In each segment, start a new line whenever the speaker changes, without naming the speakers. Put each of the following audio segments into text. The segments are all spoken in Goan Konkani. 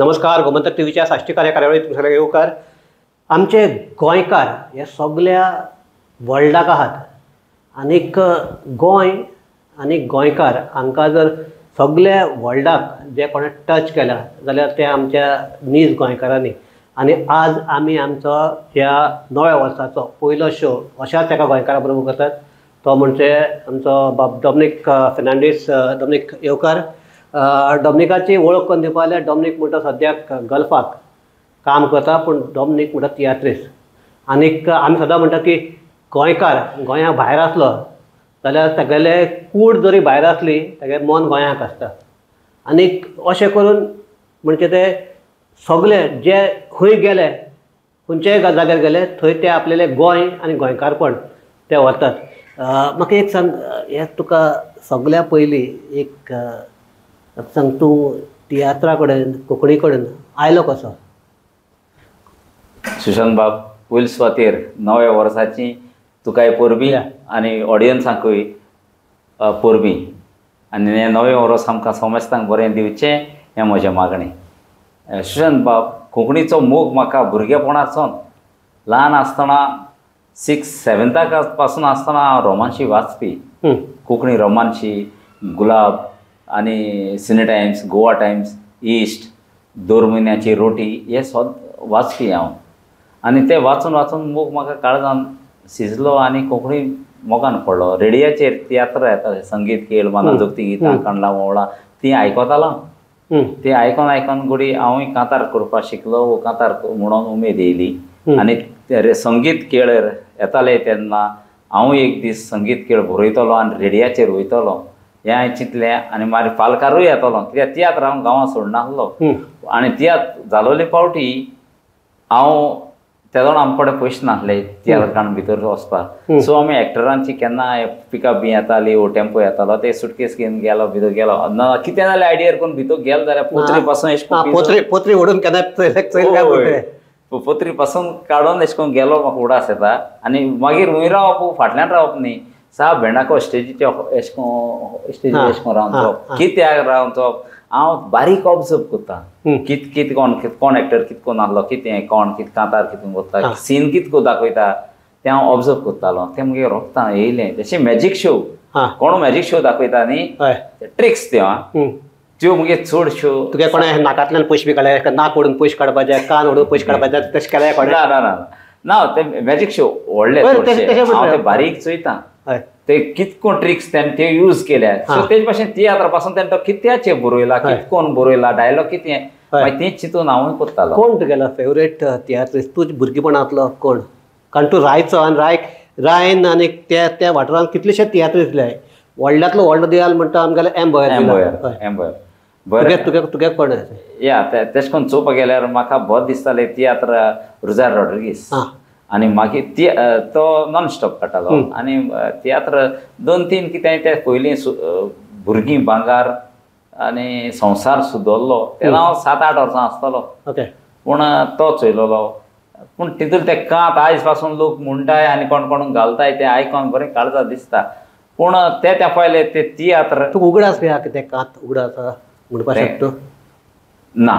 नमस्कार, गोमंतक टीव्हीच्या साश्टीकार ह्या कार्यावळीत तुमकां सगळ्यांक येवकार. आमचे गोंयकार हे सगळ्या वर्ल्डाक आहात आनीक गोंय आनी गोंयकार हांकां जर सगळ्या वर्ल्डाक जे कोणें टच केला जाल्यार ते आमच्या नीज गोंयकारांनी. आनी आज आमी आमचो ह्या नव्या वर्साचो पयलो शो अशाच एका गोंयकारा बरोबर करतात, तो म्हणजे आमचो बाब डॉमनीक फेर्नांडीस. डॉमनीक येवकार. डॉमनिकाची वळख करून दिवपा जाल्यार डॉमनीक म्हणटा सद्याक गल्फाक काम करता, पूण डॉमनीक म्हणटा तियात्रीस. आनीक आमी सदां म्हणटा की गोंयकार गोंया भायर आसलो जाल्यार तागेले कूड जरी भायर आसली तागेलें मन गोंयाक आसता. आनीक अशें करून म्हणजे ते सगळे जे खंय गेले, खंयच्याय जाग्यार गेले थंय ते आपलेले गोंय आनी गोंयकारपण ते व्हरतात. म्हाका एक सांग, हें तुका सगळ्या पयलीं एक सांग, तूं तियात्रा कडेन कोंकणी कडेन आयलो कसो?
सुशांत बाब, पयले सुवातेर नव्या वर्साची तुकाय परबीं आनी ऑडियन्सांकूय परबीं, आनी हें नवें वर्स आमकां समेस्तांक बरें दिवचें हें म्हजें मागणें. सुशांत बाब, कोंकणीचो मोग म्हाका भुरगेपणासून, ल्हान आसतना 6th 7th पासून आसतना हांव रोमांशी वाचपी. कोंकणी रोमांशी, गुलाब आनी सिने टायम्स, गोवा टायम्स, इश्ट, दोर म्हयन्याची रोटी हे सद वाचपी हांव. आनी ते वाचून वाचून मोग म्हाका काळजान शिजलो आनी कोंकणी मोगान पडलो. रेडियाचेर तियात्र येताले, संगीत खेळ, मनाजोगती गितां, कणलां वोवळां, तीं आयकतालो. ती आयकोन आयकोन घोडी हांवूय कांतार करपाक शिकलो, कांतार म्हणून उमेद येयली. आनी संगीत खेळ येताले तेन्ना हांवूय एक दीस संगीत खेळ बरयतलो आनी रेडियाचेर वयतलो हें हांवें चिंतलें. आनी मागीर पालकारूय येतलो, कित्याक तियात्र हांव गांवांत सोडनासलो. आनी तियात्र जालोले फावटी हांव तेदोण आमचे कडेन पयशे नासले तियात्र काडून भितर वचपाक. सो आमी एक्टरांची केन्ना पिकअप बी येताली वो टेम्पो येतालो, ते सुटकेस घेवन गेलो, भितर गेलो ना कितें जाल्यार आयडियार करून भितर गेलो जाल्यार पोत्री पासून एशें
पोत्री ओडून केन्ना
पोत्री पासून काडून एशें करून गेलो, म्हाका उडास येता. आनी मागीर हुंय रावप, फाटल्यान रावप न्ही, साप भेंडाको स्टेजीचे एशें करून स्टेजीर एशें करून रावन चोवप, कित्याक रावन चोवप, हांव बारीक ऑब्जर्व करता कित कित कोण कोण एक्टर कित कोण आसलो, कितें कोण कित कांतार कितून करता, सीन कित कोण दाखयता तें हांव ऑब्जर्व करतालो. तें मागीर रोखता येयलें जशें मॅजीक शो, कोण मॅजीक शो दाखयता न्ही, ट्रिक्स त्यो त्यो मागीर चडश्यो.
तुगे कोणें नाकांतल्यान पयशे बी काडले, नाक ओडून पयशे काडपाचे, कान ओडून पयशे काडपाचे, तशें केलें कोणें?
ना ना ना, ते मॅजीक शो व्हडले हांव ते बारीक चोयता, ते कितको ट्रिक्स तेणें ते यूज केल्या. सो तेजे भाशेन तियात्रा पासून तेणें तो कित्याचेर बरयला, कितकोन बरयला, डायलॉग कितें, मागीर तें चिंतून हांवूय करतालो.
कोण तुगेलो फेवरेट तियात्रिस्ट तूं भुरगेपणांतलो कोण? कारण तूं रायचो आनी रायक रायन आनी त्या त्या वाठारांत कितलेशे तियात्रिस्ट जाय. व्हडल्यांतलो व्हडलो दियाल म्हणटा आमगेलो M Boyer.
M Boyer, M Boyer बरें.
तुगे तुगे कोण?
या तेश कोन चोवपाक गेल्यार म्हाका बरें दिसतालें तियात्र रुजार रॉड्रिगीस. आनी मागीर ती तो नॉन स्टॉप काडटालो. आनी तियात्र 2-3 कितें ते पयलीं भुरगीं भांगार आनी संवसार सुदरलो तेन्ना हांव 7-8 वर्सां आसतलो.
ओके.
पूण तो चोयलोलो. पूण तितून ते कांत आयज पासून लोक म्हणटाय आनी कोण कोण घालताय ते आयकोन बरें काळजा दिसता. पूण ते त्या पयले ते तियात्र
तुका उगडास बी आहा कितें कांत उगडास आहा म्हणपाक शकता?
ना,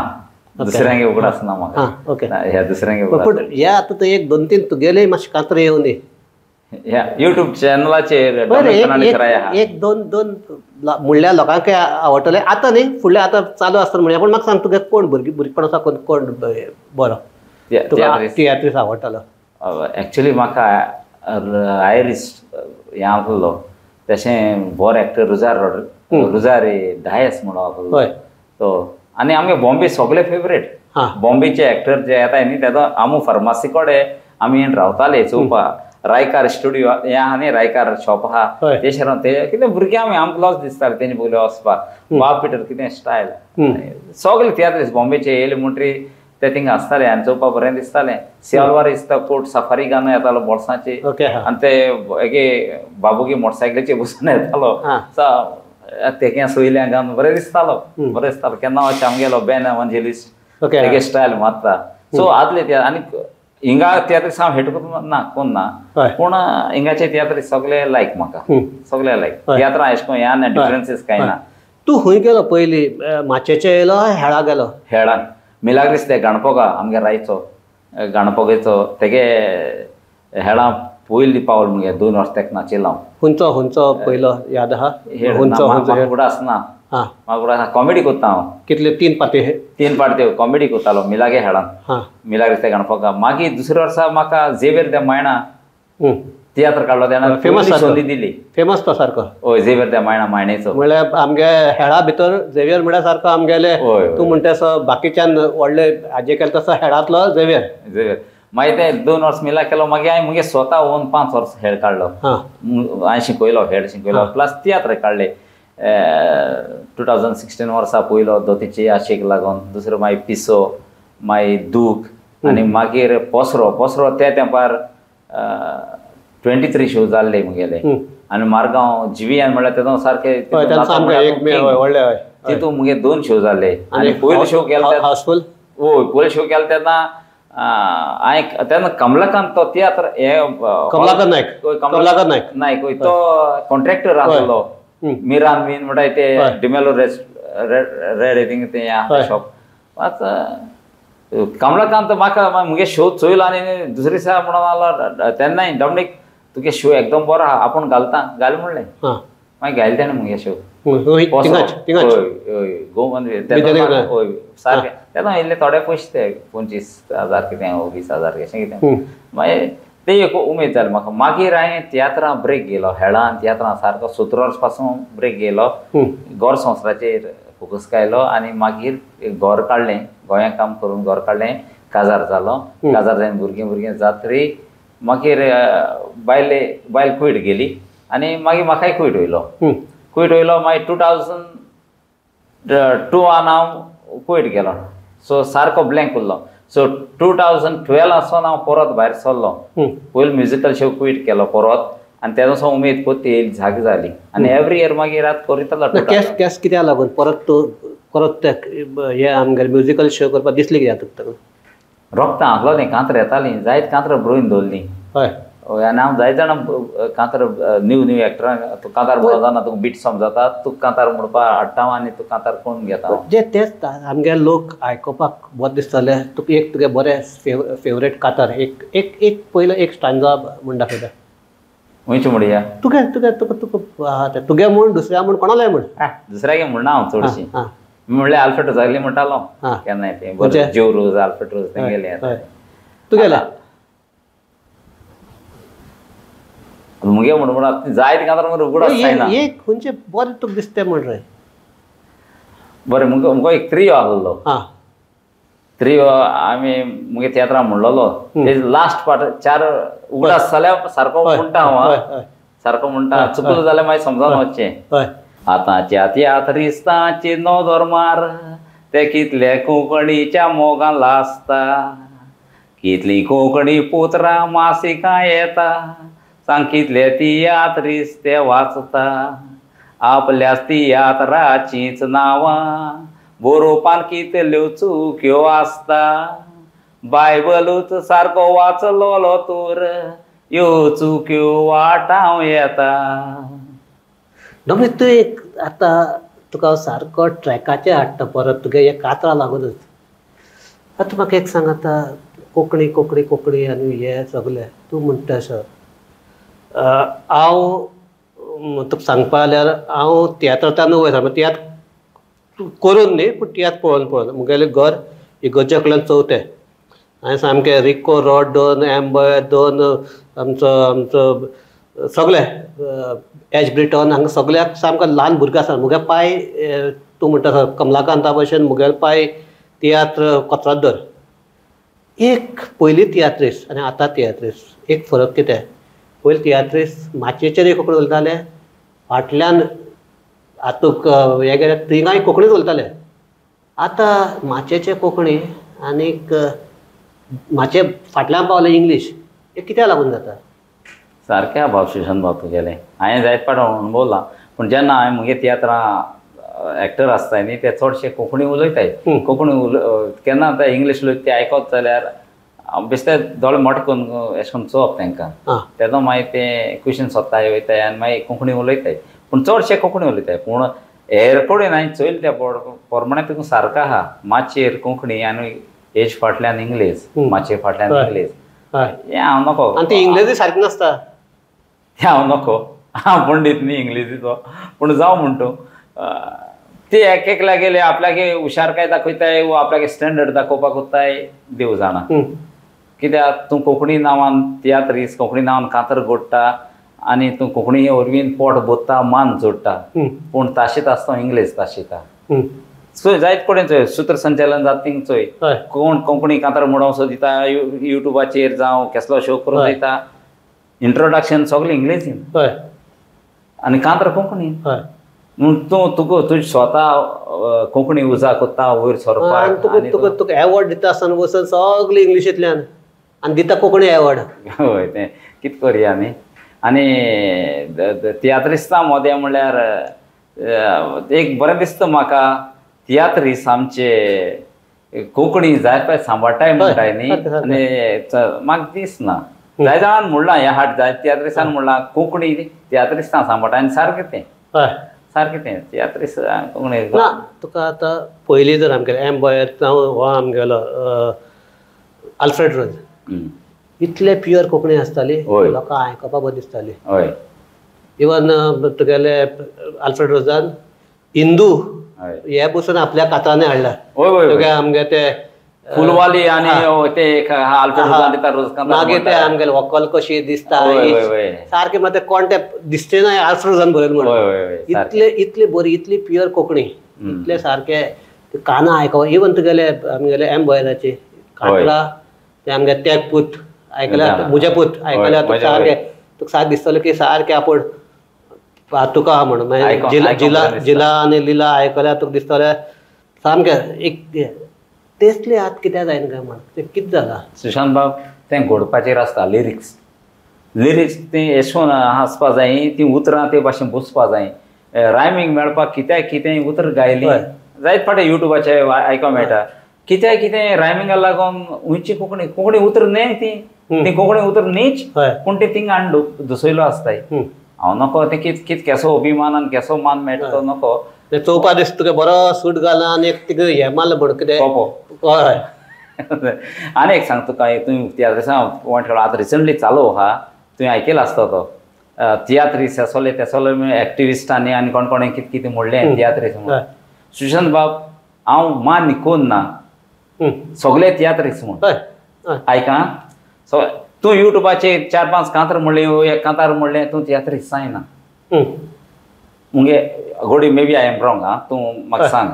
दुसऱ्यांक उगडास ना म्हाका.
ओके,
ह्या दुसऱ्यांक.
पूण हे आतां तो 1-2 3 तुगेले मातशें कांतर येवं दी
ह्या युट्यूब चॅनलाचेर
1-2 म्हणल्यार लोकांक आवडटलें. आतां न्ही, फुडलें आतां चालू आसतना म्हणया. पूण म्हाका सांग, तुगे कोण भुरगेपण आसा कोण कोण बरो तियात्रीस आवडटालो?
एक्चुली म्हाका आयरीस हें आसलो, तशें बरो एक्टर रुजार रुजारी डायस म्हणून आसलो तो. आनी आमगे बॉम्बे सगळे फेवरेट बॉम्बेचे एक्टर जे येताय न्ही तेजो आमू फार्मासी कडेन आमी रावताले चोवपाक. रायकार स्टुडियो हें आहा न्ही, रायकार शॉप आहा तेशें रावन ते कितें भुरगीं आमी आमकां लॉस दिसताले तेंचे पयलीं वचपाक. बाब पिटर कितें स्टायल, सगळे तियात्रीस बॉम्बेचे येयले म्हणटरी ते थिंगा आसताले आनी चोवपाक बरें दिसतालें. सियालवार इस्ता कोट सफारी गानो येतालो बोल्सांचे, आनी ते एके बाबुगे मोटरसायकलीचे बसून येतालो, तेगे सोयल्या गावन बरें दिसतालो, बरें दिसतालो. केन्ना अशें आमगेलो बेन एवांजेलिस्ट तेगे स्टायल मारता. सो आदले तियात्र. आनी हिंगा तियात्रीस हांव हेट करून ना कोण ना, पूण हिंगाचे तियात्रीस सगळे लायक म्हाका, सगळे लायक तियात्रां एशें कोन्न ह्या ना डिफरन्सीस कांय ना.
तूं खंय गेलो पयलीं? माचयेचे येयलो, हेळा गेलो?
हेळान मिलाग्रीस ते गाणपोगा आमगे रायचो गाणपोगेचो तेगे हेळां पयली पावल मुगे 2 वर्स तेका नाचिल्लो हांव.
खंयचो खंयचो पयलो याद आहा?
म्हाका उगडास ना, म्हाका उगडास कॉमेडी करता हांव.
कितले? 3 पार्टी?
3 पार्टी कॉमेडी करतालो मिलागे हेळान, मिलाग्रीस ते गाणपोगा. मागीर दुसऱ्या वर्सा म्हाका झेवियर दे मायणा तियात्र काडलो, तेणें फेमस संदी दिली.
फेमस तो सारको.
हय, झेवियर दे मायणा मायणेचो
म्हळ्यार आमगे हेळा भितर झेवियर म्हळ्यार सारको आमगेले तूं म्हणटा तसो बाकीच्यान व्हडले हाजे केले तसो हेळांतलो झेवियर.
झेवियर मागीर ते 2 वर्स मिला केलो. मागीर हांवें मुगे स्वता ओन 5 वर्स हेळ काडलो, हांवें शिकयलो, हेळ शिकयलो, प्लस तियात्र काडले. 2016 वर्सा पयलो दोतीची आशेक लागून, दुसरो मागीर पिसो, मागीर दूख, आनी मागीर पोसरो. पोसरो त्या तेंपार 23 शो जाल्ले मुगेले. आनी मारगांव जीवीएन म्हणल्यार तेतून सारके तितून मुगे 2 शो जाल्ले. आनी पयलो शो केलो
हाऊसफुल.
हय, पयलो शो केलो तेन्ना हांवें तेन्ना कमलाकांत तो तियात्र हे
कमलाकर नायक, कमलाकर नायक
नायक हय, तो कॉन्ट्रॅक्टर आसलो मिरान बीन म्हणटा ते डिमेलो रेड थिंग तें आहा शॉप. आतां कमलाकांत म्हाका मुगे शो चोयलो आनी दुसरे दिसा म्हणून आलो तेन्नाय, डॉमनीक तुगे शो एकदम बरो आहा, आपूण घालता घाल म्हणलें. मागीर घायले तेणें मुगे शो. हय हय, गोवन हय सारकें. तेन्ना इल्ले थोडे पयशे ते 25,000 कितें 20,000 अशें कितें. मागीर ते एक उमेद जाली म्हाका. मागीर हांवें तियात्रां ब्रेक घेयलो, हेळान तियात्रां सारको 17 वर्स पासून ब्रेक घेयलो, घर संवसाराचेर फोकस केलो आनी मागीर घर काडलें, गोंयांत काम करून घर काडलें, काजार जालो. काजार जावन भुरगीं भुरगीं जातरी मागीर बायले बायल कुवेट गेली आनी मागीर म्हाकाय कुवेट वयलो. कुवेट वयलो मागीर 2002 हांव कुवेट गेलो. सो सारको ब्लँक उरलो. सो 2012 आसून हांव परत भायर सरलो. पयलो म्युजिकल शो कुवेट केलो परत, आनी तेजो उमेद परत येयली, जागी जाली. आनी एवरी इयर मागीर आतां करीतलो.
कॅश कॅश कित्याक लागून परत तूं परत ते हे आमगेले म्युजिकल शो करपाक दिसली कित्याक तुका?
रोगतां आसलो न्ही, कांतरां येतालीं जायत, कांतरां बरोवन दवरलीं.
हय
हय, आनी हांव जायत जाणां कांतर न्यू न्यू एक्टरांक तूं कांतार म्हणून जाणा, तुका बीट समजता, तुका कांतार म्हणपा हाडटा आनी तूं कांतार करून घेता.
जे तेच आमगे लोक आयकुपाक बरें दिसतले. तुका एक तुगे बरें फेवरेट कांतार एक एक एक पयलो एक स्टांजा म्हूण दाखयता.
खंयचें म्हणया?
तुगे तुगे तुका तुका आहा तें तुगे म्हूण, दुसऱ्या म्हूण, कोणालें म्हूण?
दुसऱ्यागे म्हणना हांव चडशीं. म्हणल्यार आल्फ्रेड रोजागली म्हणटालो केन्नाय तें बरें, ज्यो रोज, आल्फ्रेड रोज तेंगेलें.
तुगेलें
मुगे म्हण म्हण जायत कांतार मरे उगडास जायना.
एक खंयचें बरें तुका दिसता म्हण रे?
बरें, मुगो एक त्रियो आसलो. त्रियो आमी मुगे तियात्रां म्हणलोलो. तेज लास्ट पार्ट 4 उगडास जाल्यार सारको म्हणटा हांव, सारको म्हणटा, चुकलो जाल्यार मागीर समजावन वचचें. आतांच्या तियात्रिस्तांची नदर मार, ते कितले कोंकणीच्या मोगान लासता, कितली कोंकणी पुत्रां मासिकां येता, सांग कितले तियात्रिस्त ते वाचता, आपल्याच तियात्राचींच नांवां बरोवपान कितल्यो चुक्यो आसता, बायबलूच सारको वाचलोलो तूर ह्यो चुक्यो वाटावं येता.
डॉमनीक, तूं एक आतां तुका सारको ट्रॅकाचेर हाडटा परत तुगे हे कातरां लागूनच. आतां म्हाका एक सांग, आतां कोंकणी कोंकणी कोंकणी आनी हे सगलें तूं म्हणटा अशें, हांव तुका सांगपा जाल्यार हांव तियात्रांतल्यान वयता, तियात्र करून न्ही पूण तियात्र पळोवन पळोवन. मुगेलें घर इगर्जे कडल्यान चवथें, हांवें सामकें रिको रॉड 2, एम्बर 2, आमचो आमचो सगळे एच ब्रिटन हांगा सगळ्याक सामको ल्हान भुरगो आसा. मुगे पाय तूं म्हणटा कमलाकांता भशेन मुगेलो पाय तियात्र कोत्रादर. एक पयलीं तियात्रिस्ट आनी आतां तियात्रिस्ट एक फरक कितें? पयलीं तियात्रिस्ट माचयेचेरय कोंकणी उलयताले, फाटल्यान हातूंत हें गेल्यार थिंगाय कोंकणीच उलयताले. आतां माचयेचे कोंकणी आनीक माचये फाटल्यान पावले इंग्लीश, हें कित्याक लागून जाता?
सारकें भाव शिशन भाव तुगेलें हांवें जायत पाट अणभवलां. पूण जेन्ना हांवें मुगे तियात्रां एक्टर आसताय न्ही ते चडशे कोंकणी उलयताय. कोंकणी केन्ना आतां इंग्लीश उलयता ते आयकत जाल्यार बेश्टे दोळे मोटे करून अशें करून चोवप तांकां, तेन्ना मागीर ते क्वेशन सोदताय वयताय आनी मागीर कोंकणी उलयताय. पूण चडशे कोंकणी उलयताय. पूण हेर कडेन हांवें चोयलें त्या प्रमाणे तुका सारको आहा माचयेर कोंकणी आनी हेज फाटल्यान इंग्लीश माचये फाटल्यान इंग्लीश हें हांव नको
आनी ती इंग्लेजी सारकी नासता
तें हांव नको हांव पंडीत न्ही इंग्लिशीचो पूण जावं म्हणटा ते एक एकल्या गेले आपल्याक हुशारकाय दाखयताय वो आपल्याक स्टँडर्ड दाखोवपाक वताय देव जाणा कित्याक तूं कोंकणी नांवान तियात्रीस कोंकणी नांवान कांतर गोडटा आनी तूं कोंकणी वरवीं पोट बोत्ता मान जोडटा पूण ताशीत आसता इंग्लीश ताशिता चोय जायत कडेन चोय सूत्रसंचालन जाता थिंग चोय कोण कोंकणी कांतर म्हणोंक सोदिता युट्यूबाचेर जावं केसलो शो करून दिता इंट्रोडक्शन सगळें इंग्लिशीन आनी कांतर कोंकणी म्हूण तूं तुका तुजी स्वता कोंकणी उजा कोत्ता वयर सरपाक
तुका तुका एवॉर्ड दिता आसतना वचून सगळें इंग्लिशींतल्यान आनी दिता कोंकणी एवॉर्ड
हय तें कितें करया न्ही आनी तियात्रिस्तां मदें म्हणल्यार एक बरें दिसता म्हाका तियात्रिस्त आमचे कोंकणी जाय पळय सांबाळटाय म्हणटाय न्ही आनी म्हाका दिसना जाय जाणान म्हणलां ह्या हाट जाय तियात्रिस्तान म्हणलां कोंकणी तियात्रिस्तां सांबाळटा आनी सारकें तें सारकें तें तियात्रिस्त कोंकणी
ना तुका आतां पयलीं जर आमगेले एम बॉयर जावं हो आमगेलो आल्फ्रेड रोज इतले प्युअर कोंकणी आसताली लोकांक आयकपाक बरें दिसताली
हय
इवन तुगेले आल्फ्रेड रोजान हिंदू हे बसून आपल्या कातांनी हाडला तुगे आमगे ते
फुलवाली आनी ते आल्फ्रेड रोजान दिता रोज
मागीर ते आमगेले व्हंकल कशी दिसता सारकें मात कोण ते दिसचे ना आल्फ्रेड रोजान बरयलें म्हणून इतले इतली बरी इतली प्युअर कोंकणी इतले सारके कानां आयकप इवन तुगेले आमगेले एम बॉयराची कातरां ते आमगे ते पूत आयकल्यार म्हजे पूत आयकल्यार तुका सारकें तुका सारकें दिसतलें की सारकें आपूण तुका म्हणून मागीर जिला जिला जिला आनी लिला आयकल्यार तुका दिसतलें सामकें एक तेसले आतां कित्याक जायना काय म्हण तें कितें जालां
सुशांत बाब तें घोडपाचेर आसता लिरिक्स लिरिक्स तें एश कोन आसपा जाय तीं उतरां ते भाशेन बसपा जाय रायमींग मेळपाक कित्याक कितें उतर गायलीं जायत फावटी युट्यूबाचेर आयकोंक मेळटा कित्याक कितें रायमिंगा लागून उंची कोंकणी कोंकणी उतर न्हय ती ती कोंकणी उतर न्हीच पूण ती थिंगा हाडून दसयलो आसताय हांव नको तें कित कित केसो अभिमान आनी केसो मान मेळटा तो नको
ते चोवपा दिसता तुका बरो सूट घाला आनी एक तिका हें मारलें म्हण कितें हय
आनी एक सांग तुका तुवें तियात्रिसां पॉयंट काडलो आतां रिसंटली चालू आहा तुवें आयकला आसता तो तियात्रीस आसले तेसले एक्टिविस्टांनी आनी कोण कोणें कितें कितें म्हणलें तियात्रीस म्हणून सुशांत बाब हांव मान्य कोन्न ना सगळे तियात्रीस म्हूण आयका सो तूं युट्यूबाचेर 4-5 कांतर म्हणलें एक कांतार म्हणलें तूं तियात्रीस जायना मुगे घोडी maybe I am wrong आं तूं म्हाका सांग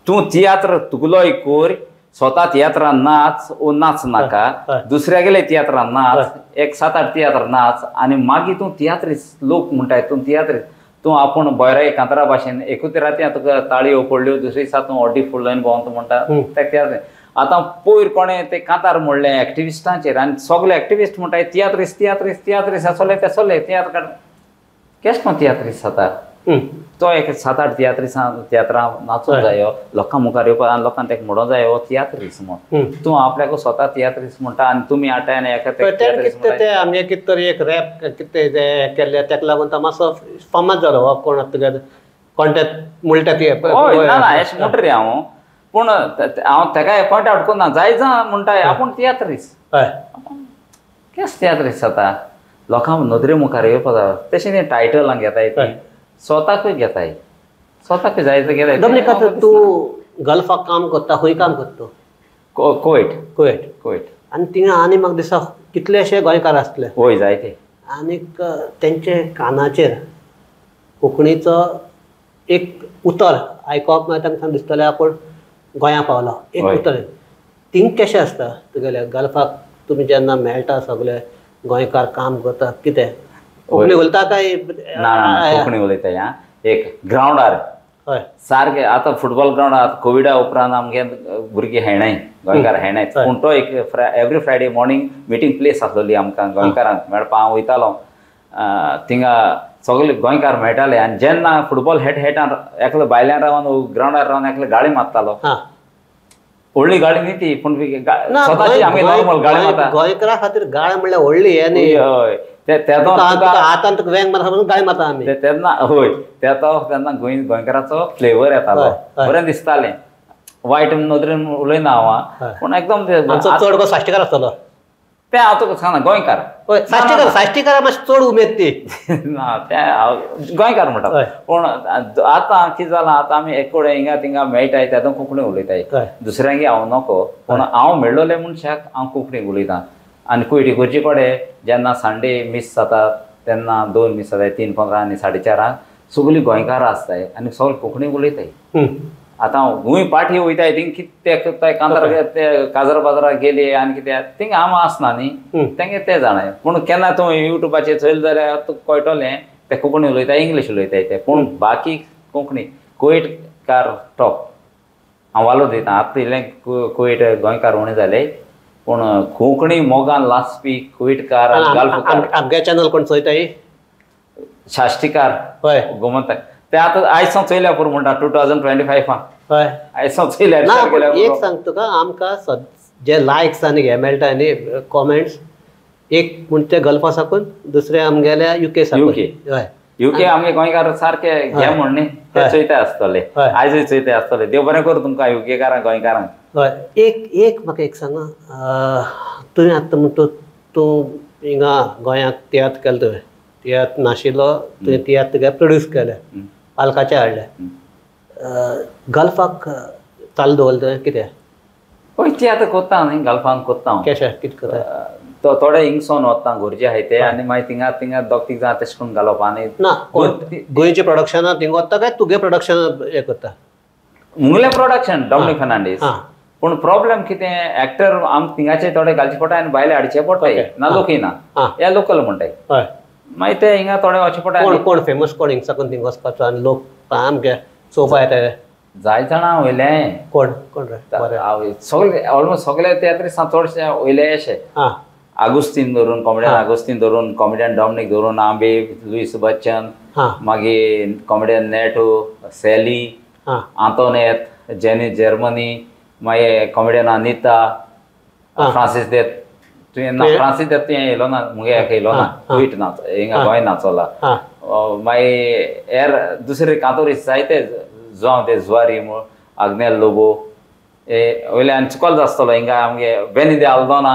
तूं तियात्र तुगलोय कोर स्वता तियात्रान नाच ओ नाच नाका दुसऱ्या गेले तियात्रान नाच एक 7-8 तियात्र नाच आनी मागीर तूं तियात्रीस लोक म्हणटाय तूं तियात्रीस तूं आपूण बऱ्या कांतरा भाशेन एकूच राती तुका ताळयो पडल्यो दुसरे दिसा तूं ऑडी फुडलो आनी भोंवता म्हणटा तेका तियात्र आतां पयर कोणें ते कांतार म्हणलें एक्टिविस्टांचेर आनी सगळे एक्टिविस्ट म्हणटाय तियात्रीस तियात्रीस तियात्रीस आसले तेसले तियात्र काड केश कोण तियात्रीस जाता तो एक 7-8 तियात्रिसां तियात्रां नाचूंक जायो लोकां मुखार येवपाक आनी लोकांक तेका म्हणूंक जाय हो तियात्रीस म्हूण तूं आपल्याक स्वता तियात्रीस म्हणटा आनी तुमी आटाय आनी एका
ते आमगे कितें तरी एक रॅप कितें केल्लें तेका लागून तो मातसो फामाद जालो हो कोण तुगे कोण ते म्हणटा ते
हय ना ना अशें म्हणटा रे हांव पूण हांव तेका पॉयंट आवट करना जाय जा म्हणटाय आपूण तियात्रीस
हय
केस तियात्रीस जाता लोकांक नदरे मुखार येवपा जाय तशें तें टायटलां घेताय ती स्वताकूय घेताय स्वताकूय जाय ते घेताय
डॉमनीक आतां तूं गल्फाक काम करता खंय काम करता
कुवेट
कुवेट
कुवेट
आनी थिंगा आनी म्हाका दिसता कितलेशे गोंयकार आसले
हय जायते
आनीक तेंचे कानाचेर कोंकणीचो एक उतर आयकप मागीर तांकां दिसतलें आपूण गोंया पावलो एक उतर थिंग कशें आसता तुगेले गल्फाक तुमी जेन्ना मेळटा सगळे गोंयकार काम करता कितें कोंकणी उलयता काय
ना कोंकणी उलयता ह्या एक ग्रावंडार
हय
सारकें आतां फुटबॉल ग्रावंड आतां कोविडा उपरांत आमगे भुरगीं खेळनाय गोंयकार खेळनाय पूण तो एक every Friday morning meeting place आसलोली आमकां गोंयकारांक मेळपा हांव वयतालो थिंगा सगळे गोंयकार मेळटाले आनी जेन्ना फुटबॉल हेट हेटान एकलो भायल्यान रावन ग्रावंडार रावन एकलो गाळी मारतालो व्हडली गाडी न्ही ती पूण स्वताची आमी नॉर्मल गाडी मारता
गोंयकारा खातीर गाळ म्हणल्यार व्हडली
हय
आतां तुका वेंग मारता म्हणून गाय मारता आमी
तेन्ना. हय, तेन्ना गोंयकाराचो फ्लेवर येतालो, बरें दिसतालें. वायट नदरेन उलयना हांव, पूण एकदम
चड कसो साश्टीकार आसतलो
तें हांव तुका सांगना. गोंयकार
साश्टीकार, साश्टीकार मातशें चड उमेद ती
ना, तें गोंयकार म्हणटा. पूण आतां कितें जालां, आतां आमी एक कडेन हिंगा थिंगा मेळटाय तेदो कोंकणी उलयताय, दुसऱ्यांक हांव नको. पूण हांव मेळ्ळोले मनशाक हांव कोंकणी उलयतां. आनी कुयटी करचे कडेन जेन्ना संडे मीस जाता तेन्ना 2 मीस जाताय, 3:15 आनी 4:30 सगळीं गोंयकारां आसताय आनी सगळीं कोंकणी उलयताय. आतां गोंय पाठी वयताय थिंग कितें करताय, कांतार ते काजर बाजाराक गेले आनी कितें थिंग हांव आसना न्ही, तेंगे ते जाणाय. पूण केन्ना तूं युट्यूबाचेर चोयलें जाल्यार तुका कळटलें ते कोंकणी उलयताय, इंग्लीश उलयताय ते, पूण बाकी कोंकणी. कुवेटकार टॉप हांव वालोर दिता. आतां इल्लें कुवेट गोंयकार उणें जाले, पूण कोंकणी मोगान लासपी कुवेटकार आनी गल्फकार.
आमगे चॅनल कोण चोयताय?
साश्टीकार, हय, गोमंतक. ते आतां आयज सावन चोयल्या पुरो म्हणटा 2025
हय,
आयज सावन चोयल्या.
एक सांग तुका, आमकां जे लायक्स आनी हे मेळटा न्ही कॉमेंट्स, एक म्हण ते गल्फा साकून, दुसरे आमगेल्या युके साकून.
युके, युके आमगे गोंयकार सारके घे म्हण न्ही, ते चोयता आसतले, आयजूय चोयता आसतले. देव बरें करूं तुमकां युकेकारांक, गोंयकारांक.
हय, एक एक म्हाका एक सांग, तुवें आतां म्हणटा तूं हिंगा गोंयांत तियात्र केलो, तुवें तियात्र नाशिल्लो तुवें तियात्र तुगे प्रोड्यूस केले, पालकाचे हाडले, गल्फाक चालू दवरलें तुवें कितें?
हय, तियात्र कोत्ता न्ही गल्फान कोत्ता हांव.
कशें कितें करता?
थोडे हिंगसोन वता गरजे आहाय ते, आनी मागीर थिंगा थिंगा दोग तीग जाणां तशें करून घालप. आनी
ना गोंयचे प्रोडक्शनां थिंग वता काय तुगे प्रोडक्शन हें करता?
मुगलें प्रोडक्शन डॉमिनीक फर्नांडीस. पूण प्रॉब्लम कितें, एक्टर आम थिंगाचे थोडे घालचे पडटा आनी भायले हाडचे पडटाय, ना लोकय ना, हे लोकल म्हणटाय. मागीर ते हिंगा थोडे वचचे पडटा.
कोण कोण फेमस कोण हिंग साकून थिंग वचपाचो आनी लोक सामके चोवपा येता?
जाय जाणां वयले.
कोण कोण रे?
सगळे ऑलमोस्ट सगळे तियात्रिस्तां चडशे वयले अशे. आगुस्तीन धरून, कॉमेडियन आगुस्तीन धरून, कॉमेडियन डॉमिनीक धरून, आंबे, लुईस बच्चन, मागीर comedian Neto, Sally, Antonette, Jenny Germany, मागीर कॉमेडियन अनिता, फ्रांसीस देत. तुवें ना फ्रांसीस देत तुवें येयलो ना, मुगे हेका येयलो ना, कुवेट नाच हिंगा गोंय नाचोला. मागीर हेर दुसरे कांतोरीस जायते, जुआंव ते जुवारी म्हूण, आग्नेल लोबो, हे वयले आनी चुकोल आसतलो हिंगा आमगे बेनी दे आल्दोना,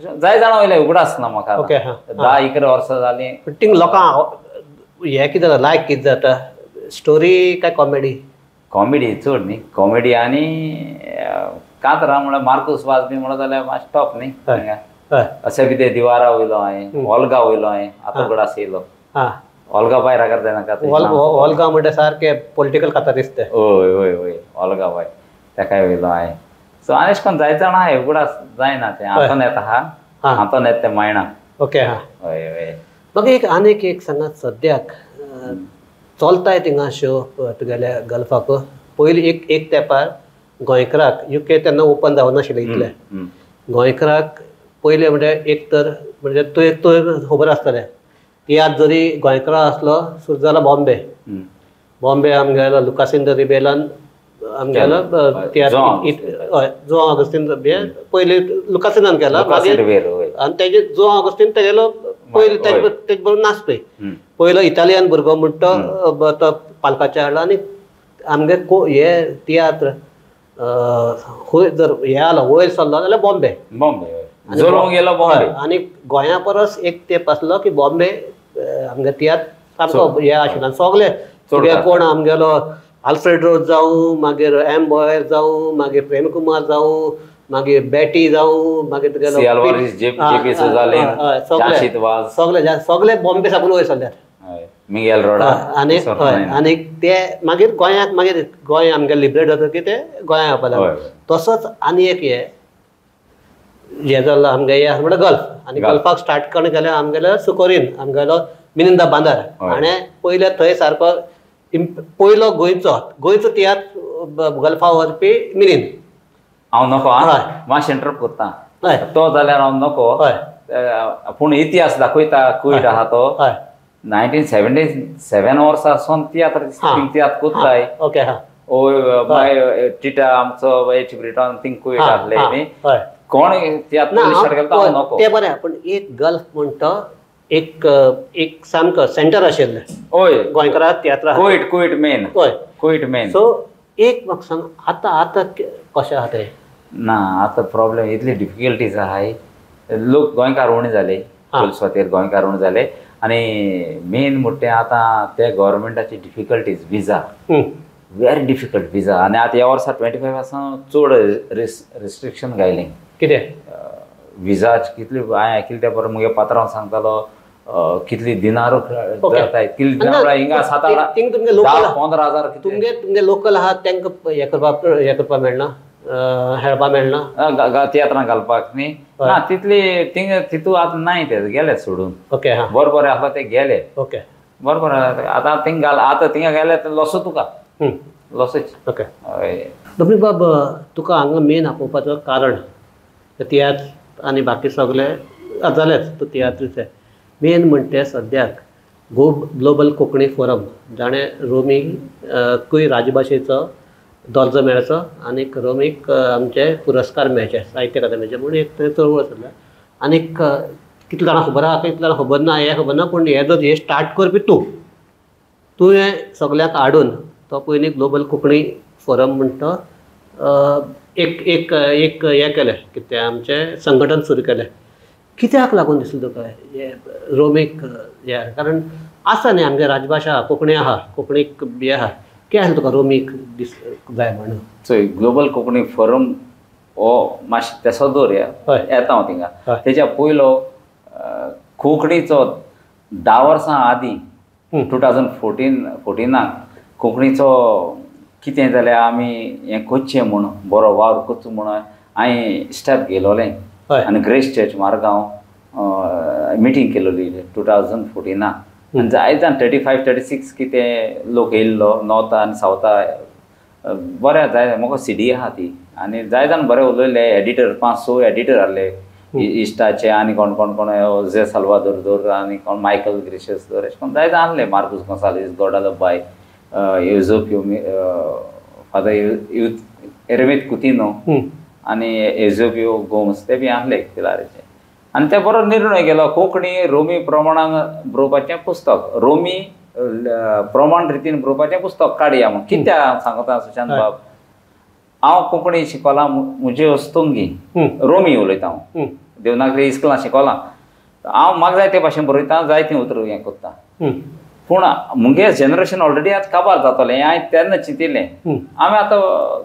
जाय जाणां वयले उगडास ना म्हाका. 10-11 वर्सां जालीं.
थिंग लोकांक हें कितें जाता, लायक कितें जाता, स्टोरी काय कॉमेडी?
कॉमेडी चड न्ही, कॉमेडी आनी कांतरा म्हळ्यार मार्कूस वाज बी म्हणत जाल्यार मातशें टॉप न्ही. अशें बी ते दिवारा वयलो हांवें, ओल्गा वयलो हांवें, आतां उगडास येयलो. ओल्गा बाय रागार जायनाका.
ओल्गा म्हणटा सारकें पॉलिटिकल खाता दिसता.
हय हय हय, ओल्गा बाय तेकाय वयलो हांवें. सो आनी अशें करून जायते जाणां आहाय, उगडास जायना तें. आंतोनेत आहा, आंतोनेत तें मायणा.
ओके, हा.
हय हय.
म्हाका एक आनीक एक सांगात, सद्याक चलताय थिंगा शो तुगेल्या गल्फाक? पयलीं एक एक तेंपार गोंयकाराक युके तेन्ना ओपन जावनाशिल्लें इतलें. गोंयकाराक पयलें म्हणजे एक तर म्हणजे तूं एक तूं खबर आसतलें, तियात्र जरी गोंयकारा आसलो सुरू जाला बॉम्बे. बॉम्बे आमगेलो लुकासिंद रिबेलान आमगेलो तियात्र, हय, जुआंव आगुस्तीन पयलीं लुकासिनान केला, मागीर आनी तेजे जुआंव आगुस्तीन तेगेलो पयलीं तेजे बरोबर नाचपी पयलो इटालियन भुरगो म्हणटा तो पालकाचे हाडलो. आनी आमगे हे तियात्र खंय जर हे आलो वयर सरलो जाल्यार बॉम्बे,
बॉम्बे गेलो बॉम्बे.
आनी गोंया परस एक तेंप आसलो की बॉम्बे आमगे तियात्र सामको हे आशिल्लो. आनी सगळे तुगे कोण आमगेलो आल्फ्रेड रोज जावं, मागीर एम बॉयर जावं, मागीर प्रेम कुमार जावं, मागीर बेटी जावं, मागीर तुगेलो सगळे सगळे बॉम्बे साकून वयर सरल्यात.
मिगेल रोडा.
आनी हय, आनी ते मागीर गोंयांत, मागीर गोंय आमगें लिबरेट जातकीर ते गोंयांत येवपा लागले. तसोच आनी एक हे हें जालो आमगे हें आसा म्हणल्यार गल्फ. आनी गल्फाक स्टार्ट करून गेले आमगेलो सुकोरीन, आमगेलो मिनिंदा बांदार हाणें पयलें थंय सारको पयलो गोंयचो गोंयचो तियात्र गल्फा व्हरपी मिनीन.
हांव नको मातशें इंटरप्ट करता, तो जाल्यार हांव नको, पूण इतिहास दाखयता कुवेट आहा तो. 1977 वर्सां सावन तियात्र तियात्र कोत्ताय.
ओके,
मागीर टिटा आमचो एच ब्रिटन थिंग कुवेट आसले न्ही, कोण तियात्र
ते बरें. पूण एक गल्फ म्हणटा एक एक सामको सेंटर आशिल्लें.
हय,
गोंयकारा तियात्रा
कुवेट, कुवेट मेन.
हय,
कुवेट मेन.
सो एक म्हाका सांग, आतां आतां कशें आहा तें?
ना, आतां प्रॉब्लेम इतली डिफिकल्टीज आहाय, लोक गोंयकार उणे जाले, पयलीं गोंयकार उणे जाले आनी मेन म्हणटा आतां ते गव्हर्मेंटाची difficulties, visa very difficult visa. आनी आतां ह्या वर्सा 25 आसा चड रिस्ट्रिक्शन घायलें.
कितें
विजा कितली हांवें आयकिल्लें त्या बरोबर मुगे पात्रांव सांगतालो कितली दिनारो जाताय, कितली दिनार हिंगा 7-8 10-15 हजार.
तुमगे तुमगे लोकल आहा तांकां हें करपाक, हें करपाक मेळना, हेळपा मेळना
तियात्रां घालपाक न्ही ना तितली थिंग तितू आतां नाय, ते गेले सोडून.
ओके, हां,
बरें बरें आसलो ते गेले.
ओके,
बरें बरें आतां थिंग घाल, आतां थिंगा गेले लॉसू तुका, लॉसूच.
ओके, हय डोमनीक बाब, तुका हांगा मेन आपोवपाचो कारण तियात्र आनी बाकी सगळे जालेच, तूं तियात्रीच मेन म्हणटे सद्याक ग्लोबल कोंकणी फोरम जाणें रोमी कूय राजभाशेचो दर्जो मेळचो आनीक रोमीक आमचे पुरस्कार मेळचे, साहित्य अकादमीचे म्हूण एक थंय चळवळ चल्ल्या. आनीक कितले जाणां खबर आहा, कितले जाणां खबर ना हें खबर ना, पूण हें जर हें स्टार्ट करपी तूं, तुवें सगळ्यांक हाडून तो पयलीं ग्लोबल कोंकणी फोरम म्हणटा एक एक एक हें केलें, कितें आमचें संघटन सुरू केलें. कित्याक लागून दिसलें तुका हें रोमीक हें? कारण आसा न्ही आमगे राजभाशा कोंकणी आहा, कोंकणीक हें आहा, कितें आसलें तुका रोमीक दीस जाय म्हणून?
चोय, ग्लोबल कोंकणी फोरम हो मातशें तेसो दवरया, येता हांव थिंगा. तेच्या पयलो कोंकणीचो 10 वर्सां आदीं 2014 कोंकणीचो कितें जाल्यार आमी हें करचें म्हूण, बरो वावर करचो म्हूण हांवें स्टेप घेयलोलें आनी ग्रेस चर्च मारगांव मिटींग केलोली 2014. आनी जायते जाण 35-36 कितें लोक येयल्लो, नॉर्था आनी सावथा, बरें जाय म्हाका सीडी आहा ती. आनी जाय जाण बरें उलयले, एडिटर 5-6 एडिटर आहले इश्टाचे आनी कोण कोण कोण जे साल्वादोर दवर आनी कोण मायकल ग्रेशियस दवर, अशें कोण जायते जाण आहले, मार्कूस गोंसाल्वीस, गोडालो बाय, युजोपियो फादर एरमीत कुतिनो आनी एजोपियो गोम्स, ते बी आहले पिलारेचे. आनी ते बरो निर्णय केलो कोंकणी रोमी प्रमाणान बरोवपाचें पुस्तक, रोमी प्रमाण रितीन बरोवपाचें पुस्तक काडया म्हूण. कित्याक सांगता सुशांत बाब, हांव कोंकणी शिकोलां म्हजे वस्तुंगी रोमी उलयता हांव, देवनागरी इस्कुलां शिकोलां हांव, म्हाका जाय ते भाशेन बरयता, जाय तें उतर हें करता, पूण मुगे जनरेशन ऑलरेडी आतां काबार जातलें हें हांवें तेन्ना चिंतिल्लें. आमी आतां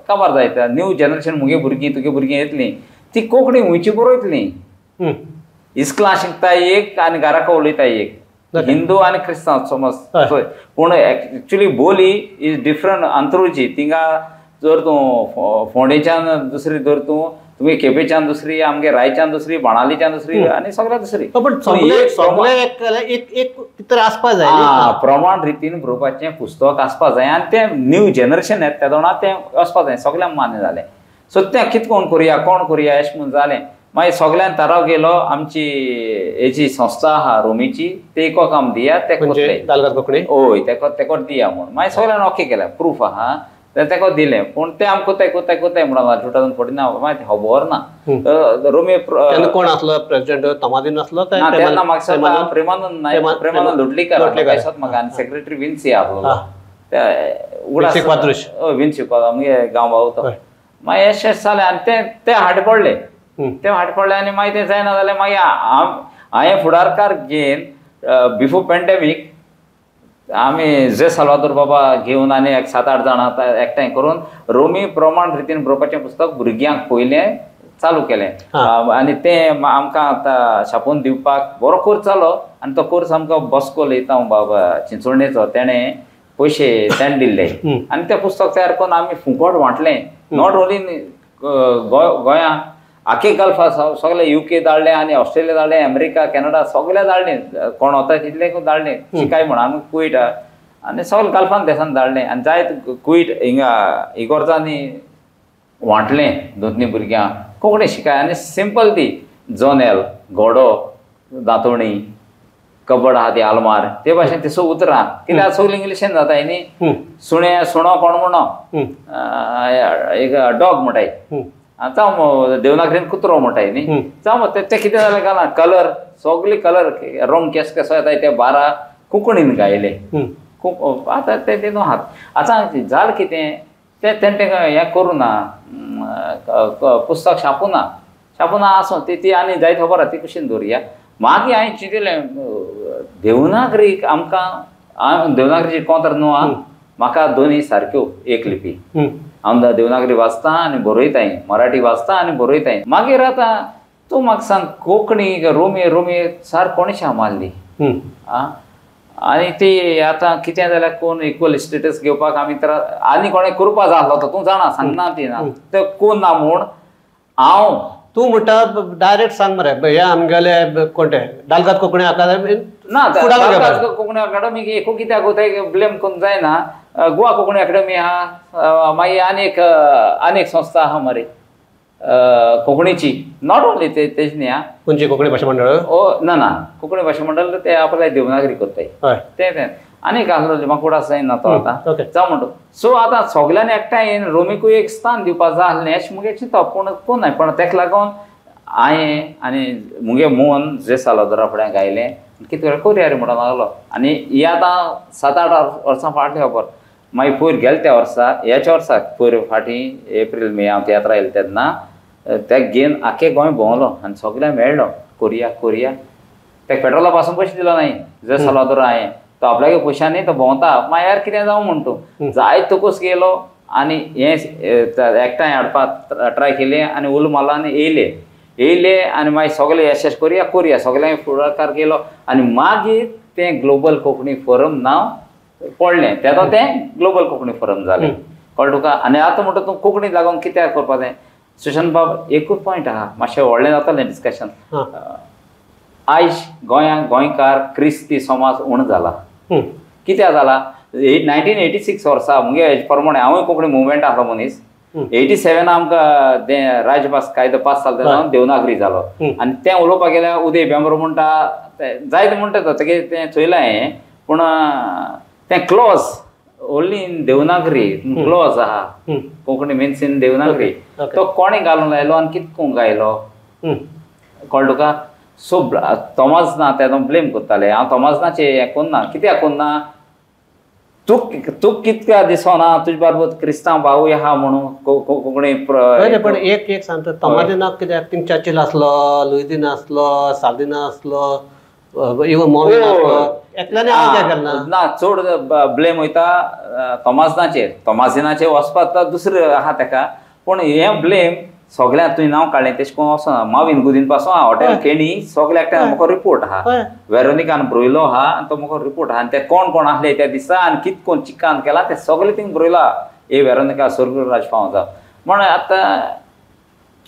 काबार जायता, न्यू जनरेशन मुगे भुरगीं तुगे भुरगीं येतलीं ती कोंकणी खंयची बरयतलीं, इस्कुलां शिकता एक आनी घराक उलयता एक, हिंदू आनी क्रिस्तांव समज, पूण एक्चुली बोली is different अंत्रुजी. थिंगा जर तूं फोंडेच्यान दुसरी, जर तूं तुमी केपेच्यान दुसरी, आमगे रायच्यान दुसरी, बाणालीच्यान दुसरी आनी सगळ्या दुसरी,
पण आसपा जाय
प्रमाण रितीन बरोवपाचें पुस्तक आसपा जाय आनी तें न्यू जनरेशन येता तेदोना तें वचपा जाय, सगळ्यांक मान्य जालें. सो तें कितें कोण करुया कोण करुया अशें म्हूण जालें. मागीर सगळ्यान थाराव गेलो, आमची हेजी संस्था आहा रोमीची, ते एक काम दिया, ते हय तेका दिया म्हूण. मागीर सगळ्यान ओके केलें, प्रूफ आहा तेका दिलें, पूण तें आमकां कोताय कोताय कोताय म्हणून 2014 मागीर खबर ना रोमी
कोण आसलो प्रेसिडेंट, तमादीन आसलो
ना तेन्ना म्हाका प्रेमानंद नायक, प्रेमानंद लोटलीकर म्हाका, आनी सेक्रेटरी विन्सी आसलो, विन्सी मुगे गांव भाव तो. मागीर अशें जालें आनी तें ते हाट पडले, ते हाट पडले आनी मागीर तें जायना जालें. मागीर हांवें फुडारकार घेवन बिफोर पेंडेमीक आमी जे साल्वादोर बाबा घेवन आनी एक 7-8 जाणां एकठांय करून रोमी प्रमाण रितीन बरोवपाचें पुस्तक भुरग्यांक पयलें चालू केलें आनी तें आमकां आतां छापून दिवपाक बरो कोर्स जालो. आनी तो कोर्स आमकां बॉस्को लयता बाबा चिंचोणेचो, तेणें पयशे तेणें दिल्ले आनी तें पुस्तक तयार करून आमी फुकट वांटलें, not only गोंया, आखे गल्फा सगळे युके धाडले आनी ऑस्ट्रेलिया धाडले, अमेरिका, कॅनडा सगळे धाडले, कोण वता तितले धाडले शिकाय म्हण आमी कुवेट आनी सगळे गल्फान देशान धाडले आनी जायत कुवेट हिंगा इगोर्जांनी वांटलें 2-3 भुरग्यांक कोंकणी शिकाय. आनी सिंपल ती जनेल, घोडो, दांतोणी, कबड आहा ती आलमार, ते भाशेन ती सगळीं उतरां कित्याक सगळीं इंग्लिशीन जाता न्ही. सुणे, सुणो कोण म्हणो, एक डॉग म्हणटाय जावं देवनागरीन कुत्रो म्हणटाय न्ही, जावं ते कितें जालें घाला कलर सगळे कलर रंग केस कसो येता ते 12 कोंकणीन गायले. आतां ते तितून आहात. आतां जालें कितें तें तेणें हें करूं ना, पुस्तक छापूं ना, छापूं ना आसूं ती आनी जायत खबर आहा ती कशीन दवरुया. मागीर हांवें चिंतलें देवनागरीक आमकां देवनागरीची कोंत्र न्हू आं, म्हाका दोनी सारक्यो एक लिपी. हांव देवनागरी वाचता आनी बरयताय, मराठी वाचता आनी बरयताय. मागीर आतां तूं म्हाका सांग कोंकणी रोमी रोमी सारक कोणें मारली आं, आनी ती आतां कितें जाल्यार कोण इक्वल स्टेटस घेवपाक आमी तर आनी कोणें करपा जाय आसलो तो तूं जाणा सांगना ती ना ते कोण ना म्हूण हांव
तूं म्हणटा डायरेक्ट सांग मरे हे आमगेले कोण ते दालगाद कोंकणी अकादमी
ना, दालगाद कोंकणी अकादमी एकू कित्याक तें ब्लेम करूंक जायना. गोवा कोंकणी अकादमी आहा, मागीर आनी एक आनी एक संस्था आहा मरे कोंकणीची, not only ते तेज न्ही आं,
खंयची कोंकणी भाशा मंडळ?
ओ ना ना, कोंकणी भाशा मंडळ ते आपल्या देवनागरी करताय ते ते आनी एक आसलो म्हाका उडास जायना तो आतां जावं म्हणटा. सो आतां सगल्यांनी एकठांय येवन रोमीकूय एक स्थान दिवपाक जाय आसलें अशें मुगे चिंतप, पूण कोण नाय. पण तेका लागून हांवें आनी मुगे मोहन जे सालोदरा फुडें गायलें कितें करुया रे म्हणून लागलो. आनी ही आतां 7-8 वर्सां फाटली खबर. मागीर पयर गेले त्या वर्सा ह्याच वर्साक पयर फाटीं एप्रील मे हांव तियात्रा येयलें तेन्ना त्या घेवन आख्खे गोंय भोंवलो आनी सगळ्यांक मेळ्ळो. कोरिया कोरिया तेका पेट्रोला पासून पयशे दिलो नाय जे साल्वादोर हांवें तो आपल्यागे पयशांनी तो भोंवता मागीर कितें जावं म्हण तूं जायत तुकूच गेलो आनी हें एकठांय हाडपाक ट्राय केलें आनी उलो मारलो आनी येयले येयले आनी मागीर सगळे यशस कोरिया कोरिया सगळ्यांक फुडाकार केलो आनी मागीर तें ग्लोबल कोंकणी फोरम नांव पडलें तेदो तें ग्लोबल कोंकणी फोरम जालें. कळ्ळें तुका? आनी आतां म्हणटा तूं कोंकणी लागून कित्याक करपा जाय सुशांत बाब एकूच पॉयंट आहा मातशें व्हडलें जातलें डिस्कशन. आयज गोंयांत गोंयकार क्रिस्ती समाज उणो जाला. कित्याक जाला 1986 वर्सा मुगे प्रमाणे हांवूय कोंकणी मुवमेंट आसलो मनीस. 87 आमकां तें राजभास कायदो पास जालो तेन्ना देवनागरी जालो आनी तें उलोवपाक गेल्यार उदय भेंब्रो म्हणटा जायते म्हणटा तो तेगे तें चोयलां हांवें, पूण तें clause only in Devanagari clause आहा, कोंकणी मिन्स इन देवनागरी. तो कोणें घालून लायलो आनी कितें करूंक गायलो कळ्ळें तुका? सो तोमाज ना तेदो ब्लेम करताले. हांव तोमाजनाचें हें करना, कित्याक करना तूं तूं कितक्या दिसना तुजे बारबर क्रिस्तांव भावूय आहा म्हणून कोंकणी.
पण एक एक सांगता तोमाजिनाक कित्याक थिंग चर्चील आसलो, लुईझीन आसलो, सार्दिना आसलो, इवन मोविन आसलो, एकल्याने हांव कित्याक केलें ना?
ना चड ब्लेम वयता तोमाजनाचेर, तोमाजिनाचेर वचपाक दुसरें आहा तेका, पूण हें ब्लेम सगळ्यांक तुवें नांव काडलें तेश कोण वचना. माविन गुदीन पासून हॉटेल केणी सगळ्या एकट्यान म्हाका रिपोर्ट आहा, वेरोनिकान बरयलो आहा आनी तो म्हाका रिपोर्ट आहा आनी ते कोण कोण आसले त्या दिसा आनी कित कोण चिकान केला ते सगळें थिंग बरयला. ए वेरोनिका स्वर्गराज फावता म्हण आतां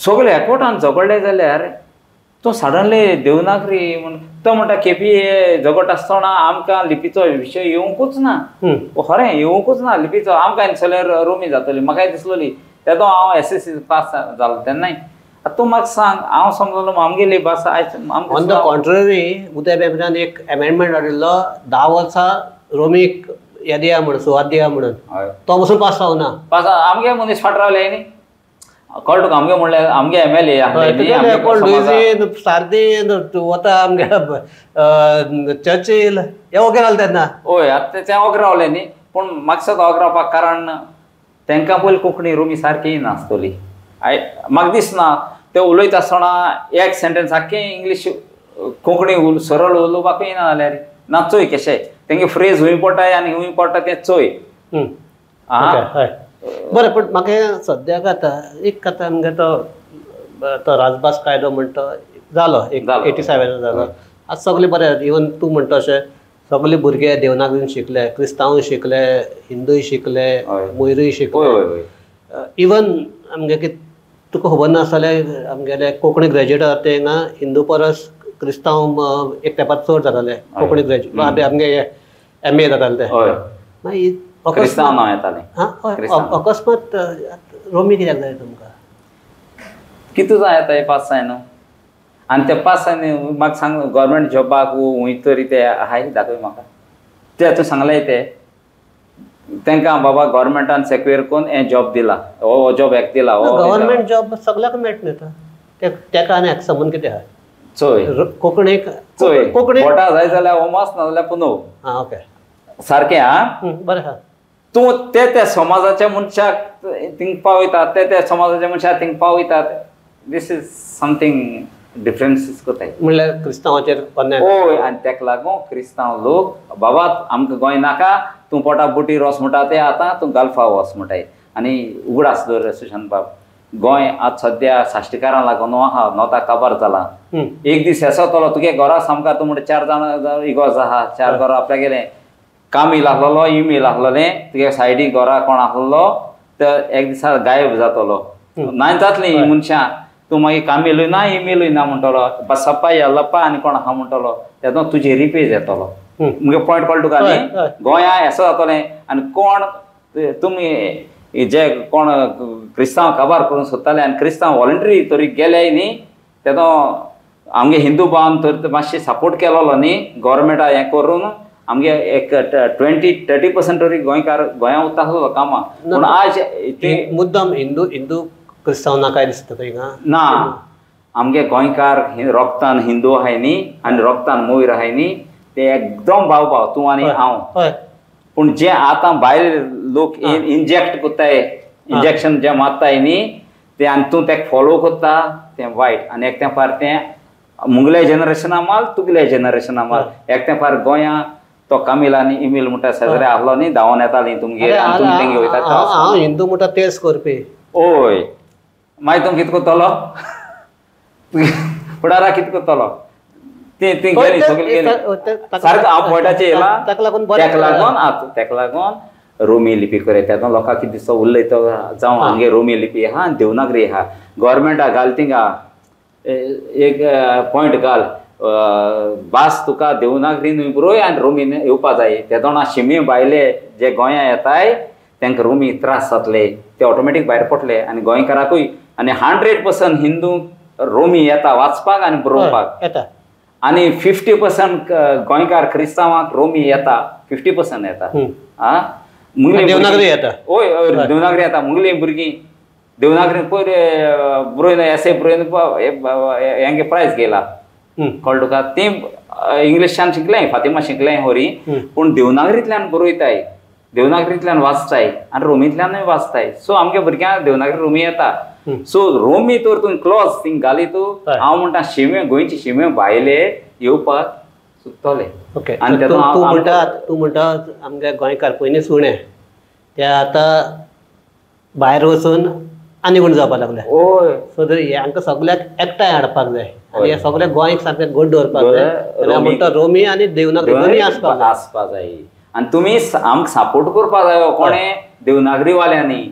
सगळे एकवटान झगडले जाल्यार तो सडनली देवनागरी म्हण तो म्हणटा केपी झगडटा आसतना आमकां लिपीचो विशय येवंकूच ना. खरें येवंकूच ना लिपीचो, आमकां दिसलें रोमी जातली, म्हाकाय दिसलोली तेदो हांव SSC पास जालो तेन्नाय. आतां तूं म्हाका सांग हांव समजलो आमगेली भास आयज
ऑन the contrary उदय भेंब्र्यान एक एमेंडमेंट हाडिल्लो 10 वर्सां रोमीक हें दिया म्हणून सुवात दिया म्हणून, तो पसून पास जावना.
पास आमगे मनीस फाट रावले न्ही, कळ्ळें तुका? आमगे म्हणल्यार आमगे MLA
कोण लुईझीन सार्दीन वता आमगे चर्चील हे ओगे रावले तेन्ना.
हय आतां तें ओगे रावले न्ही, पूण म्हाका दिसता ओगे रावपाक कारण तांकां पयलीं कोंकणी रोमी सारकी नासतली. म्हाका दिसना ते उलयता आसतना एक सेंटेन्स आख्खें इंग्लीश कोंकणी सरळ उलोवपाकूय येना जाल्यार ना चोय कशें तेंगे फ्रेज हुंय पडटा आनी हुंय पडटा तें चोय.
हय बरें, पूण म्हाका सद्याक आतां एक आतां आमगे तो तो राजभास कायदो म्हणटा जालो एक 87 जालो. आतां सगळें बरें, इवन तूं म्हणटा अशें सगळे भुरगे देवनागरीन शिकले, क्रिस्तांवूय शिकले, हिंदूय शिकले, मोयरूय शिकले. इवन आमगे कितें तुका खबर नासतलें आमगेले कोंकणी ग्रॅज्युएट आसा ते हिंगा हिंदू परस क्रिस्तांव एक तेंपार चड जाताले कोंकणी ग्रॅज्युएट आमगे MA जाताले ते. मागीर अकस्मात रोमी कित्याक जाय तुमकां?
कितें जाय आतां पास जायना आनी ते पास जायना म्हाका सांग गव्हर्मेंट जॉबाक वंय तरी ते आहाय दाखय म्हाका ते तूं सांगलें ते तांकां बाबा गव्हर्मेंटान सेक्युअर करून हें जॉब दिला, हो जॉब एक दिला.
गव्हर्मेंट जॉब सगळ्याक मेळटा न्ही, तेका आनी हाका संबंद कितें आहा?
चोय
कोंकणीक
चोय कोंकणी बोटा जाय जाल्यार ओमास, ना जाल्यार पुनव.
आं ओके,
सारकें. आं
बरें आहा.
तूं ते त्या समाजाच्या मनशाक थिंग पावयतात, ते त्या समाजाच्या मनशाक थिंग पावयतात. This is something differences कोताय
म्हणल्यार क्रिस्तांवाचेर अन्याय.
हय, आनी तेका लागून क्रिस्तांव लोक बाबा आमकां गोंय नाका, तूं पोटा बोटीर वच म्हणटा ते आतां तूं गल्फा वच म्हणटाय. आनी उगडास दवर सुशांत बाब, गोंय आज सद्या साश्टीकारां लागून आहा, नोता काबार जाला. एक दीस येसो तुगे घरा सामकार तूं म्हणटा 4 जाणां इगोर्ज आहा, 4 घरां आपल्या गेले, कामील आहलोलो, इमेल आहलोलें, तुगे सायडी घरा कोण आहलो तर एक दिसा गायब जातलो. ना जातली मनशां, तूं मागीर कामेलूय ना इमेलूय ना म्हणटलो, बसप्पा यल्लप्पा आनी कोण आहा म्हणटलो, तेदो तुजे रिपेज येतलो. मुगे पॉयंट कळटा तुका न्ही? गोंया येसो जातलें. आनी कोण तुमी जे कोण क्रिस्तांव काबार करूंक सोदताले आनी क्रिस्तांव वॉलंटरी तरी गेले न्ही, तेदो आमगे हिंदू भावान तर मातशें सपोर्ट केलोलो न्ही गव्हर्मेंटा हें करून, आमगे एक 20-30% तरी गोंयकार गोंया उरता आसलो कामां. पूण आज ते
मुद्दम हिंदू हिंदू क्रिस्तांव नाका दिसता तुका?
ना, आमगे गोंयकार रोगतान हिंदू आहाय न्ही आनी रोगतान मोयर आहाय न्ही, ते एकदम भाव भाव तूं आनी हांव. पूण जे आतां भायल लोक इंजेक्ट करताय, इंजेक्शन जे मारताय न्ही ते, आनी तूं तेका फॉलो करता तें वायट. आनी एक तेंपार तें मुगल्या जनरेशना माल, तुगल्या जनरेशना माल. एक तेंपार गोंया तो कामील आनी इमेल म्हणटा शेजारी आहलो न्ही, धांवन येताली तुमगेर आनी तुमी तेंगे वयता.
हांव हिंदू म्हणटा तेच करपी.
हय, मागीर तुमी कितें करतलो? फुडारा कितें करतलो? ती ती गेली सगळी गेली. सारको हांव पॉयंटाचेर येयला.
ताका लागून
तेका लागून आतां तेका लागून रोमी लिपी करता. तेदो लोकांक कितें दिसता उलयता जावं आमगे रोमी लिपी आहा आनी देवनागरी आहा. गव्हर्मेंटा घाल थिंगा एक पॉयंट घाल, भास तुका देवनागरी न्हय बरोय आनी रोमी येवपा जाय. तेदोणा शिमे भायले जे गोंया येताय तांकां रोमी त्रास जातले, ते ऑटोमॅटीक भायर पडले. आनी गोंयकाराकूय आनी 100% हिंदू रोमी येता वाचपाक आनी बरोवपाक
येता,
आनी 50% गोंयकार क्रिस्तांवांक रोमी येता, 50% येता. आं,
देवनागरी येता.
हय, देवनागरी येता. मुगली भुरगीं देवनागरी पयर बरोवन एसे बरोवन हेंगे प्रायज घेयला, कळ्ळें तुका? तीं इंग्लिशान शिकलें, फातिमा शिकलें होरी, पूण देवनागरींतल्यान बरयताय, देवनागरींतल्यान वाचताय आनी रोमींतल्यानूय वाचताय. सो आमगे भुरग्यांक देवनागरी रोमी येता. सो रोमी तर तूं क्लॉज थिंग घाली तूं, हांव म्हणटा शिमे गोंयची शिमे भायले येवपाक सुकतले.
ओके, आनी तूं म्हणटा, तूं म्हणटा आमगे गोंयकार पयलीं सुणे ते आतां भायर वचून आनी कोण जावपाक लागले.
हय,
सो जर हे हांकां सगळ्याक एकठांय हाडपाक जाय आनी हे सगळे गोंयक सारकें घट दवरपाक जाय. म्हणटा रोमी आनी देवनागरी दोनूय आसपाक
आसपा जाय. आनी तुमी आमकां सपोर्ट करपाक जायो कोणें देवनागरी वाल्यांनी,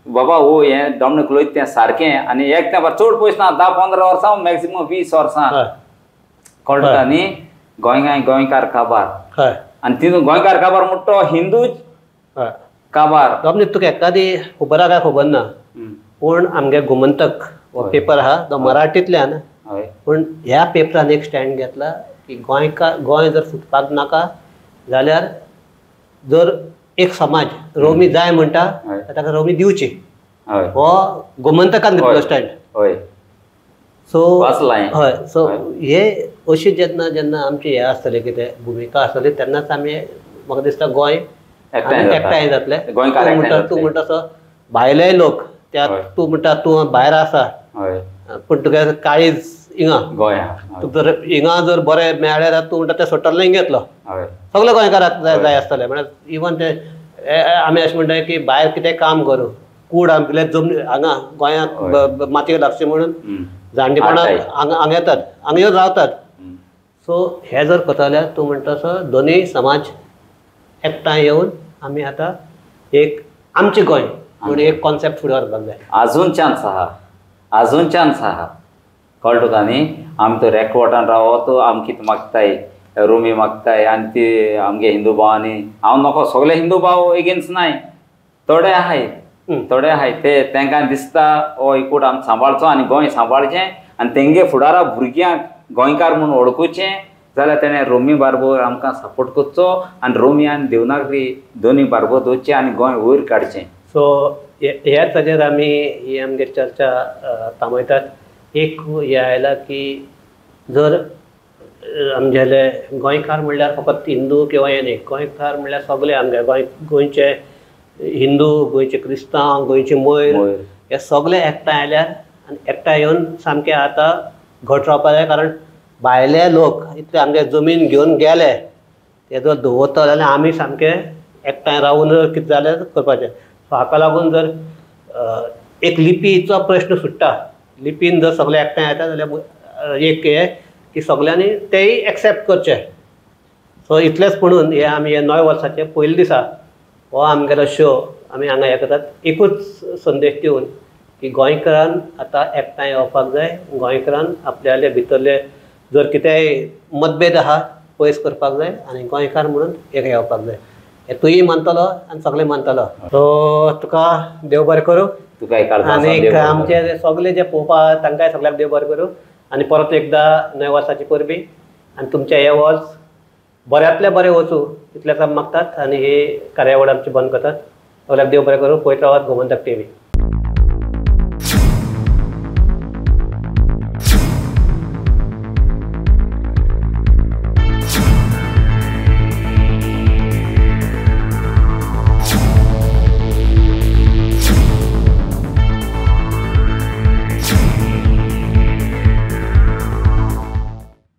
बाबा हो हें डॉमनीक उलयता तें सारकें. आनी एक तेंपार चड पयस ना, 10-15 वर्सां मॅक्सिमम 20 वर्सां, कळटा तुका न्ही? गोंय गोंयकार काबार. आनी तितून गोंयकार काबार म्हणटा तो हिंदू काबार.
डॉमनीक तुका एकादी खबर आहा काय खबर ना, पूण आमगे गोमंतक हो पेपर आहा तो मराठींतल्यान, पूण ह्या पेपरान एक स्टँड घेतला की गोंयकार गोंय जर फुटपाक नाका जाल्यार जर एक समाज रोमी जाय म्हणटा ताका रोमी दिवची, हो गोमंतकान घेतलो स्टँड. सो हय, सो हे अशी जेन्ना जेन्ना आमची हें आसतलें कितें भुमिका आसतली तेन्नाच आमी म्हाका दिसता गोंय एकठांय जातलें. तूं म्हणटा तसो भायलेय लोक त्या, तूं म्हणटा तूं भायर आसा पूण तुगे काळीज हिंगा
गोंया,
तूं जर हिंगा जर बरें मेळ्ळें जाल्यार तूं म्हणटा तें सोडटलें हिंगा येतलो. सगळे गोंयकाराक जाय आसतलें. म्हळ्यार इवन ते आमी अशें म्हणटा की भायर कितें काम करूं, कूड आमगेले जमनी हांगा गोंयांत मातयेक लागची म्हणून जाणटेपणाक हांगा हांगा येतात, हांगा येवन रावतात. सो हे जर करता जाल्यार तूं म्हणटा तसो दोनूय समाज एकठांय येवन आमी आतां एक आमचें गोंय म्हणून एक कॉन्सेप्ट फुडें व्हरपाक जाय.
आजून चान्स आहा, आजून चान्स आहा, कळ्ळें तुका न्ही? आमी तो रेकवटान रावत आमी कितें मागताय, रोमी मागताय आनी ती आमगे हिंदू भावांनी, हांव नको सगळे हिंदू भाव एगेन्स्ट नाय, थोडे आहाय, थोडे आहाय ते तांकां दिसता हो एकूट आमी सांबाळचो आनी गोंय सांबाळचें आनी तेंगे फुडारा भुरग्यांक गोंयकार म्हूण वळखुचें, जाल्यार तेणें रोमी बारबोर आमकां सपोर्ट करचो आनी रोमी आनी देवनागरी दोनूय बारबोर दवरचें आनी गोंय वयर काडचें.
सो ह्याच हाजेर आमी ही आमगे चर्चा थांबयतात. एक हें आयलां की जर आमगेले गोंयकार म्हणल्यार फकत हिंदू किंवा हें न्ही, गोंयकार म्हणल्यार सगळे आमगे गोंयचे हिंदू, गोंयचे क्रिस्तांव, गोंयचे मोयर हे सगळे एकठांय आयल्यार आनी एकठांय येवन सामके आतां घट रावपाक जाय. कारण भायले लोक इतले आमगे जमीन घेवन गेले ते जर दवरता जाल्यार आमी सामके एकठांय रावून कितें जाल्यार करपाचें. सो हाका लागून जर एक लिपीचो प्रश्न सुट्टा, लिपीन जर सगळे एकठांय येता जाल्यार एक हें की सगळ्यांनी तेय एक्सेप्ट करचे. सो इतलेंच म्हणून हे आमी हे नव्या वर्साचे पयले दिसा हो आमगेलो शो आमी हांगा हें करतात, एकूच संदेश दिवन की गोंयकारान आतां एकठांय येवपाक जाय, गोंयकारान आपल्याले भितरले जर कितेंय मतभेद आहा पयस करपाक जाय आनी गोंयकार म्हणून एक येवपाक जाय. हें तूंय मानतलो आनी सगळे मानतलो. सो तुका देव बरें करूं,
तुका
आनी आमचे सगळे जे पळोवपाक तांकांय सगळ्यांक देव बरें करूं. आनी परत एकदां नव्या वर्साची परबी आनी तुमचें हें वर्स बऱ्यांतलें बरें वचूं इतलेंच आमी मागतात आनी ही कार्यावळ आमची बंद करतात. सगळ्यांक देव बरें करूं. पळयत रावात गोमंतक टीव्ही.